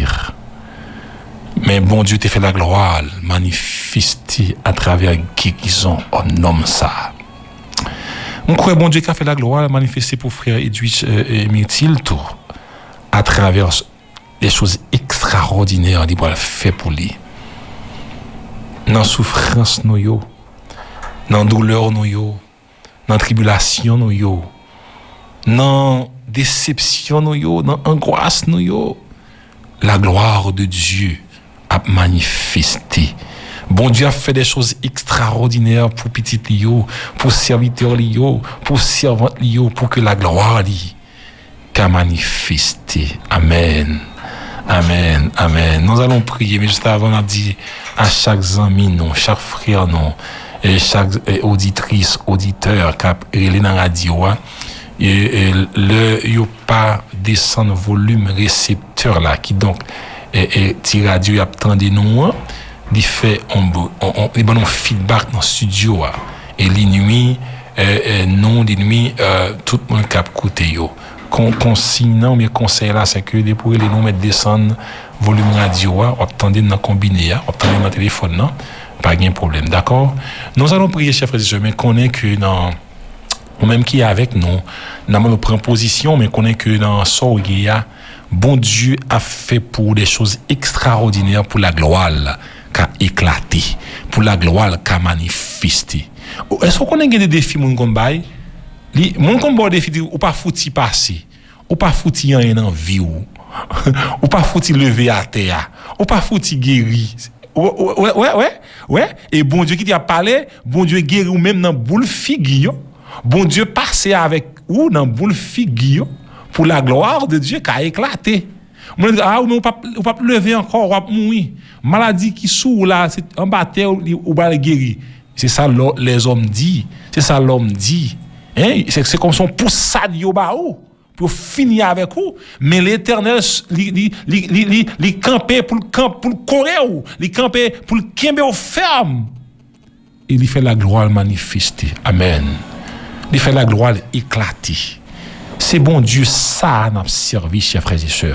Men Bondye te fè laglwa l manifeste atravè gerizon nonm sa a. M kwè Bondye ka fè laglwa l manifeste pou frè Edwidge, euh, euh, Myrtil tou, atravè de choz ekstraòdinè li pral fè pou li. Nan soufrans nou yo, nan doulè nou yo, nan tribilasyon nou yo, nan desepsyon nou yo, nan angwas nou yo, la gloire de Dieu ap manifeste. Bondye ap fè de choz ekstraòdinè pou pitit li yo, pou sèvitè li yo, pou sèvant li yo, pou ke la gloire li ka manifeste. Amen. Amen. Amen. Nous allons prier, men jis avan, n ap di a chak zanmi nou, chak frè nou, e chak, e, oditris, oditè k ap rele nan radyo a, e, e, lè yo pa desann volim reseptè la, kidonk, e, e, ti radyo y ap tande nou an, li fè on, on, on, li ban nou feedback nan estidyo a, e li nwi, e, e, nou, li nwi, e, tout moun k ap koute yo. Kon, konsiy nan, oubyen konsèy la, se ke depi w rele nou, mèt desann volim radyo a, w ap tande n nan konbine a, w ap tande n nan telefòn nan, pa gen pwoblèm, dakò? Nous allons prier, chers frères et sœurs, men konnen ke nan, ou menm ki avèk nou, nan nou pran pozisyon, men konnen ke nan sa w ye a, Bondye ap fè pou ou de choz ekstraòdinè pou laglwa l ka eklate, pou laglwa l ka manifeste. Èske w konnen gen de defi moun konn bay? Li, moun konn ba w defi, di, ou pa fouti pase. Ou pa fouti anyen nan vi w. Ou pa fouti leve atè a. Ou pa fouti geri. Wè, wè, wè, wè, wè. E Bondye ki te ap pale, Bondye geri w menm nan boul figi yo. Bondye pase avèk ou nan boul figi yo. Pou la gloire de Dieu ka eklate. Moun di, a, ou, men ou p ap, ou p ap leve ankò, w ap mouri. Maladi ki sou ou la, se anba tè ou, li, ou pral geri. Se sa lò-, lèzòm di. Se sa lòm di. Hein? Se, se kòmsi yon pousad yo ba ou pou yo fini avèk ou. Men Letènèl, li, li kanpe pou l kanp-, pou l kore w. Li kanpe pou l kenbe w fèm. E li fè laglwa l manifeste. Amèn. Li fè laglwa l eklate. Se Bondye sa a n ap sèvi, chè frè e sè.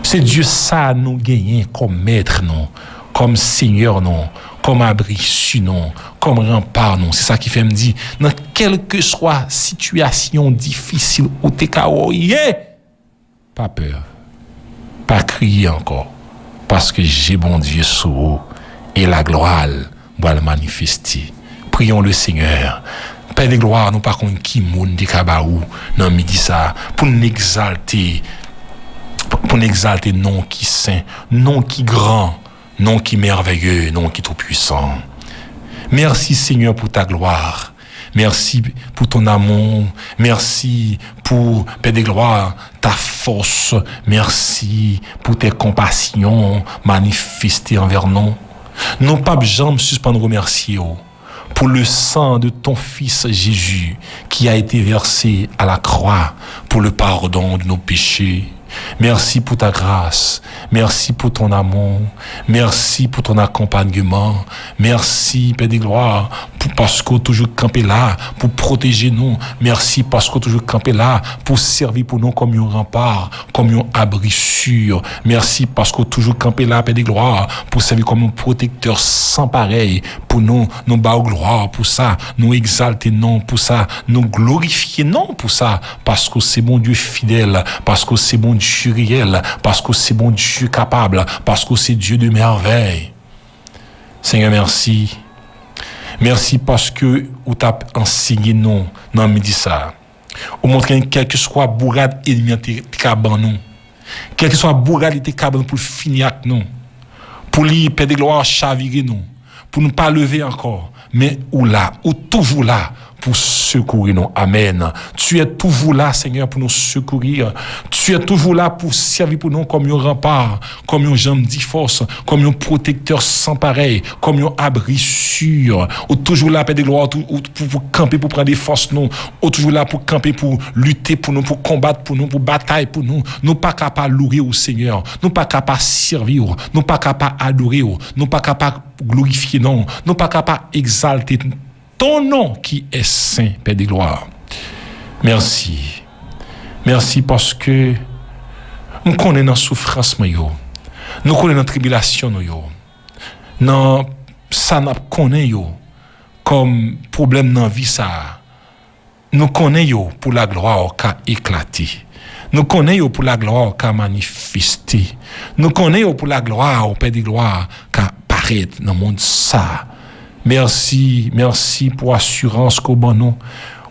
Se Dye sa a nou genyen kòm mèt nou, kòm senyè nou, kòm abri si nou, kòm ranpa nou. Se sa ki fè m di, nan kèlkeswa sitiyasyon difisil ou te ka wè w ye, pa pè, pa kriye ankò, paske je Bondye sou ou, e laglwa l pral manifeste. Prions le Seigneur. Pè de glwa, nou pa konn ki mo n te ka ba ou nan midi sa a, pou n egzalte, pou n egzalte non ki sen, non ki gran, non ki mèveye, non ki tou pwisan. Merci Seigneur pour ta gloire. Merci pour ton amour. Merci pour, Père de gloire, ta force. Merci pour tes compassions manifestées envers nous. Nou p ap janm sispann remèsye w pour le sang de ton Fils Jésus qui a été versé à la croix pour le pardon de nos péchés. Merci pour ta grâce. Merci pour ton amour. Merci pour ton accompagnement. Merci, Pè de glwa, pou, paske w toujou kanpe la pou pwoteje nou. Mèsi paske w toujou kanpe la pou sèvi pou nou kòm yon ranpa, kòm yon abri si. Mèsi paske w toujou kanpe la, Pè de glwa, pou sèvi kòm yon pwotektè san parèy pou nou. Nou ba w glwa pou sa. Nou egzalte non w pou sa. Nou glorifye non w pou sa. Paske w se Bondye fidèl, paske w se Bondye reyèl, paske w se Bondye kapab, paske w se Dye de mèvèy. Senyè, mèsi. Mèsi paske ou t ap ansenye nou nan midi sa a. Ou montre n kèlkeswa bourad ènmi an te, te ka ban nou, kèlkeswa bourad li te ka ban nou pou l fini ak nou, pou li, Pè de glwa, chavire nou, pou nou pa leve ankò. Men ou la, ou toujou la pou sekouri nou. Amèn. Tu es toujours là, Seigneur, pour nous secourir. Tu es toujours là pour servir pour nous comme un rempart, comme un jambe de force, comme un protecteur sans pareil, comme un abri sûr. Ou toujou la, Pè de glwa, ou tou-, ou, pou, pou kanpe, pou pran defans nou. Ou toujou la pou kanpe, pou lite pou nou, pou konbat pou nou, pou batay pou nou. Nou pa ka pa loure w, Senyè. Nou pa ka pa sèvi w. Nou pa ka pa adore w. Nou pa ka pa glorifye non w. Nou pa ka pa egzalte ton non ki est saint, Père de gloire. Mèsi. Mèsi paske m konnen nan soufrans mwen yo, nou konnen nan tribilasyon nou yo, nan sa n ap konnen yo kòm pwoblèm nan vi sa a, nou konnen yo pou laglwa w ka eklate. Nou konnen yo pou laglwa w ka manifeste. Nou konnen yo pou laglwa w, Pè de glwa, ka parèt nan mond sa a. Mèsi, mèsi pou asirans ke w ban nou.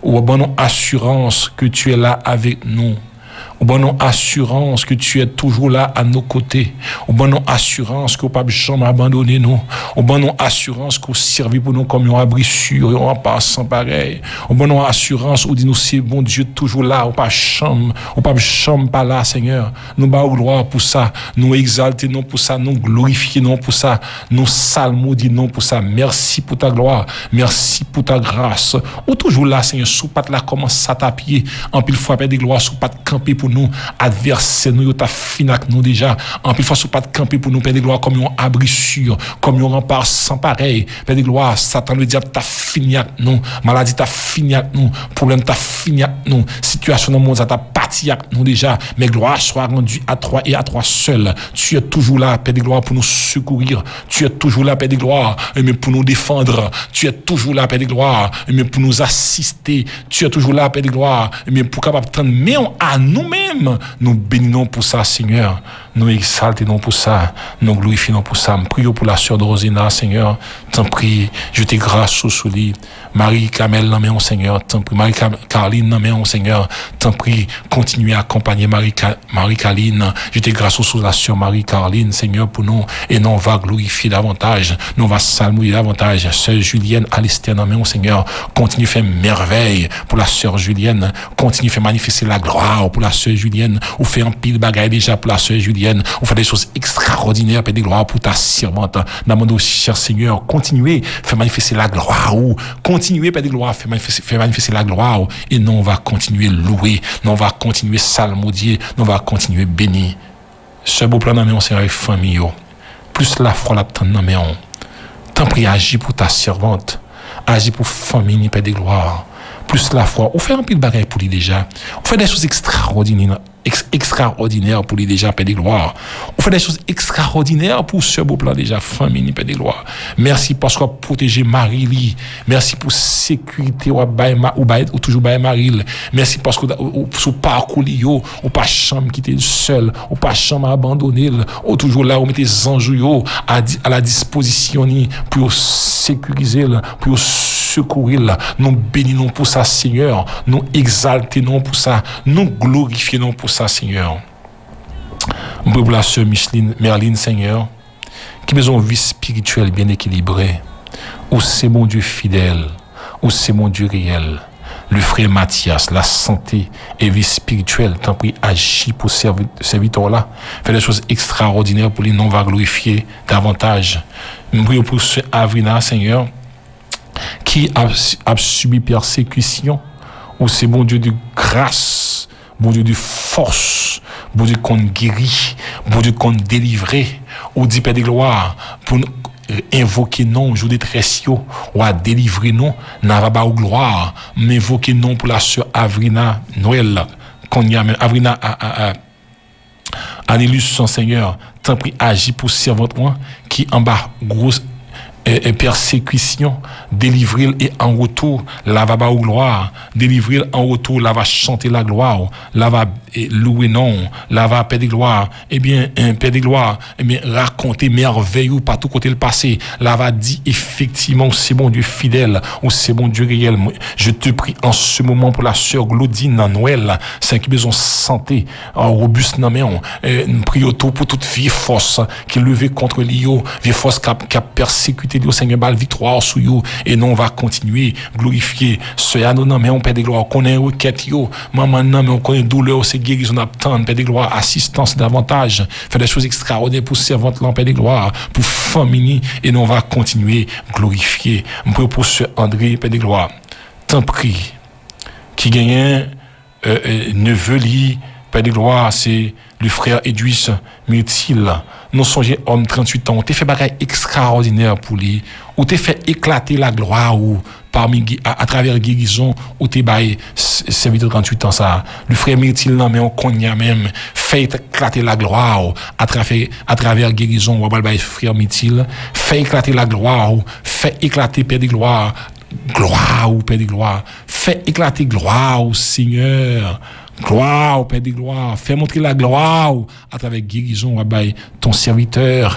Ou ban nou asirans ke tu es là avec nous. Ou ban nou asirans ke tu es toujours là à nos côtés. Ou ban nou asirans ke w p ap janm abandone nou. Ou ban nou asirans ke w sèvi pou nou kòm yon abri si, yon ranpa san parèy. Ou ban nou asirans, ou di nou se Bondye toujou la, ou pa janm, ou p ap janm pa la, Senyè. Nou ba w glwa pou sa, nou egzalte non pou sa, nou glorifye non pou sa, nou salmodye non pou sa. Mèsi pou ta glwa, mèsi pou ta gras. Ou toujou la, Senyè, si w pa t la, kòman sa t ap ye? Anpil fwa, Pè de glwa, si w pa t kanpe pou nou, advèsè nou yo t ap fin ak nou deja. Anpil fwa, si w pa t kanpe pou nou, Pè de glwa, kòm yon abri si, kòm yon ranpa san parèy, Pè de glwa, Satan ledyab t ap fini ak nou, maladi t ap fini ak nou, pwoblèm t ap fini ak nou, sitiyasyon nan mond sa t ap pati ak nou deja. Mais gloire soit rendue à toi et à toi seul. Tu es toujours là, Père de gloire, pour nous secourir. Tu es toujours là, Père de gloire, amen, pour nous défendre. Tu es toujours là, Père de gloire, amen, pour nous assister. Tu es toujours là, Père de gloire, amen, pou kapab tann men w a nou menm. Nou beni non w pou sa, Senyè. Nou egzalte non w pou sa. Nou glorifye non w pou sa. M priye w pou la sè Drozina, Senyè. Tanpri, jete gras ou sou li. Mari Kamèl nan men w, Senyè, tanpri. Mari Ka-, Karlin nan men w, Senyè, tanpri. Kontinye akonpanye Mari Ka-, Mari Karlin. Jete gras ou sou la sè Mari Karlin, Senyè, pou nou. E non w va glorifye davantaj. Non w va salmodye davantaj. Sè Julienne Alister nan men w, Senyè. Kontinye fè mèvèy pou la sè Julienne. Kontinye fè manifeste laglwa w pou la sè Julienne. Ou fè anpil bagay deja pou la sè Julienne. Ou fè de choz ekstraòdinè, Pè de glwa, pou ta sèvant. N a mande w, chè Senyè, kontinye fè manifeste laglwa w. Kontinye, Pè de glwa, fè manifeste, fè manifeste laglwa w. E non w va kontinye louwe. Non w va kontinye salmodye. Non w va kontinye beni. Sè Beauplan nan men w, Senyè, avèk fanmi yo. Plis lafwa l ap tann nan men w. Tanpri, aji pou ta sèvant. Aji pou fanmi ni, Pè de glwa. Plis lafwa. Ou fè anpil bagay pou li deja. Ou fè de choz ekstraòdinè nan, ex-, ekstraòdinè pou li deja, Pè de glwa. Ou fè de choz ekstraòdinè pou sè Beauplan deja, fanmi ni, Pè de glwa. Mèsi paske w ap pwoteje mari li. Mèsi pou sekirite w ap bay, ma-, ou bay, ou toujou bay mari l. Mèsi paske w, ou, ou, sou pakou li yo, ou pa janm kite l sèl, ou pa janm abandone l. Ou toujou la, ou mete zanj ou yo a di-, a la dispozisyon ni pou yo sekirize l, pou yo sekouri l. Nou beni nou pou sa, Senyè. Nou egzalte non pou sa. Nou glorifye non pou sa, Senyè. M priye pou la sè Micheline, Merline, Senyè, ki bezwen yon vi espirityèl byen ekilibre. Ou se Bondye fidèl. Ou se Bondye reyèl. Le frè Mathias, la sante e vi espirityèl, tanpri aji pou sèvi-, sèvitè w la. Fè de choz ekstraòdinè pou li, non va glorifye davantaj. M priye pou sè Avrina, Senyè, ki ap, ap sibi pèsekisyon. Ou se Bondye de gras, Bondye de fòs, Bondye konn geri, Bondye konn delivre. Ou di, Pè de glwa, pou n envoke non w jou detrès yo, w a delivre nou, n a va ba ou glwa. M envoke non w pou la sè Avrina Noël, kounye a menm, Avrina a, a, a, Anilus, Senyè, tanpri aji pou sèvant ou an ki anba gwo, e, e, pèsekisyon. Delivre l e an retou, l a va ba ou glwa. Delivre l, an retou, l a va chante laglwa w, l a va, e, louwe non w, l a va, Pè de glwa, ebyen, e, Pè de glwa, ebyen, rakonte mèvèy ou patou kote l pase. L a va di, efektivman, ou se Bondye fidèl, ou se Bondye reyèl. Mwen, je te prie en ce moment pour la sœur Glodine Noël, sè ki bezwen sante, a, robis nan men w. E, m priye tou pou tout vye fòs ki leve kont li yo, vye fòs k ap, k ap pèsekite li yo, Senyè, ba l viktwa sou yo, e non w va kontinye glorifye sè a. Nou nan men w, Pè de glwa, ou konnen rekèt yo, manman nan men w, ou konnen doulè yo, se gerizon n ap tann, Pè de glwa, asistans davantaj, fè de choz ekstraòdinè pou sèvant lan, Pè de glwa, pou fanmi ni, e non w va kontinye glorifye. M priye pou sè André, Pè de glwa, tanpri, ki genyen, e, e, neve li, Pè de glwa, se le frè Edwis Mirtil. Nou sonje òm tranntuit an, ou te fè bagay ekstraòdinè pou li. Ou te fè eklate laglwa ou pami ge-, a, atravè gerizon ou te bay s-, sèvitè tranntuit an sa a. Le frè Mirtil nan men w kounye a menm. Fè eklate laglwa ou atravè, atravè gerizon ou pral bay frè Mirtil. Fè eklate laglwa ou. Fè eklate, Pè de glwa, glwa ou, Pè de glwa. Fè eklate glwa ou, Senyè. Glwa ou, Pè de glwa. Fè montre laglwa ou atravè gerizon w ap bay ton sèvitè,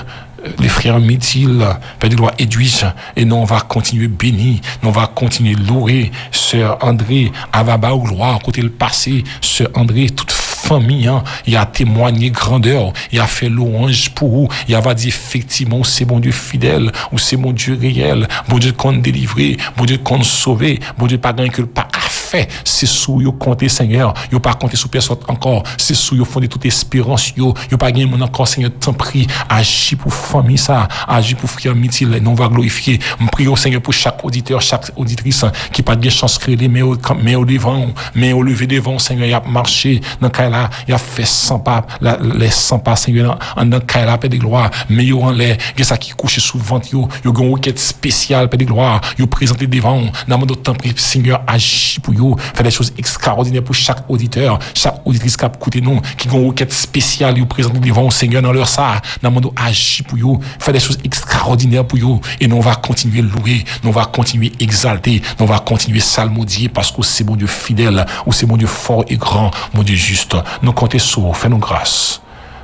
le frè Mirtil, Pè de glwa Edwis, e non w va kontinye beni, non w va kontinye louwe sè André, a va ba ou glwa kote l pase, sè André, tout fanmi an, y a temwanye grandè w, y a fè lwanj pou ou, y a va di efektivman ou se Bondye fidèl, ou se Bondye reyèl, Bondye konn delivre, Bondye konn sove, Bondye pa gen anyen ke l pa ka fè. Se sou ou yo konte, Senyè. Yo pa konte sou pèsòn ankò. Se sou ou yo fonde tout esperans yo. Yo pa gen moun ankò, Senyè. Tanpri, aji pou fanmi sa. Aji pou frè Mirtil. Non w va glorifye. M priye w, Senyè, pou chak oditè, chak oditris ki pa t gen chans rele, men yo, men yo devan w. Men yo leve devan w, Senyè. Y ap mache nan kay la. Y ap fè san pa, la, lè san pa, Senyè, nan, anndan kay la, Pè de glwa. Men yo anlè. Gen sa ki kouche sou vant yo. Yo gen yon rekèt espesyal, Pè de glwa, yo prezante devan w. N a mande w, tanpri, Senyè, aji pou yo. Fè de choz ekstraòdinè pou chak oditè, chak oditris k ap koute nou, ki gen yon rekèt espesyal yo prezante devan w, Senyè, nan lè sa a. N a mande w aji pou yo. Fè de choz ekstraòdinè pou yo. E nou va kontinye louwe, nou va kontinye egzalte, nou va kontinye salmodye, paske w se Bondye fidèl, ou se Bondye fò e gran, Bondye jis. Nou konte sou ou. Fè nou gras.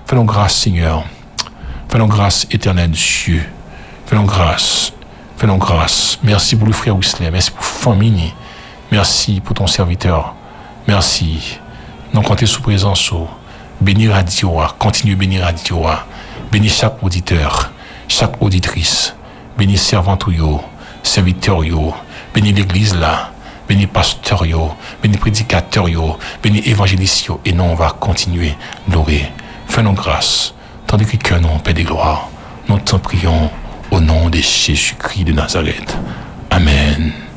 Fè nou gras, Senyè. Fè nou gras, Etènèl Dye. Fè nou gras. Fè nou gras. Mèsi pou le frè Wislè. Mèsi pou fanmi ni. Mèsi pou ton sèvitè. Mèsi. Nou konte sou prezans ou. Beni radyo a. Kontinye beni radyo a. Beni chak oditè, chak oditris. Beni sèvant ou yo, sèvitè w yo. Beni legliz la. Beni pastè yo. Beni predikatè yo. Beni evanjelis yo. E non w va kontinye louwe. Fè nou gras. Tande kri kè nou, Pè de glwa. Nou t'en prions au nom de Jésus-Christ de Nazareth. Amèn.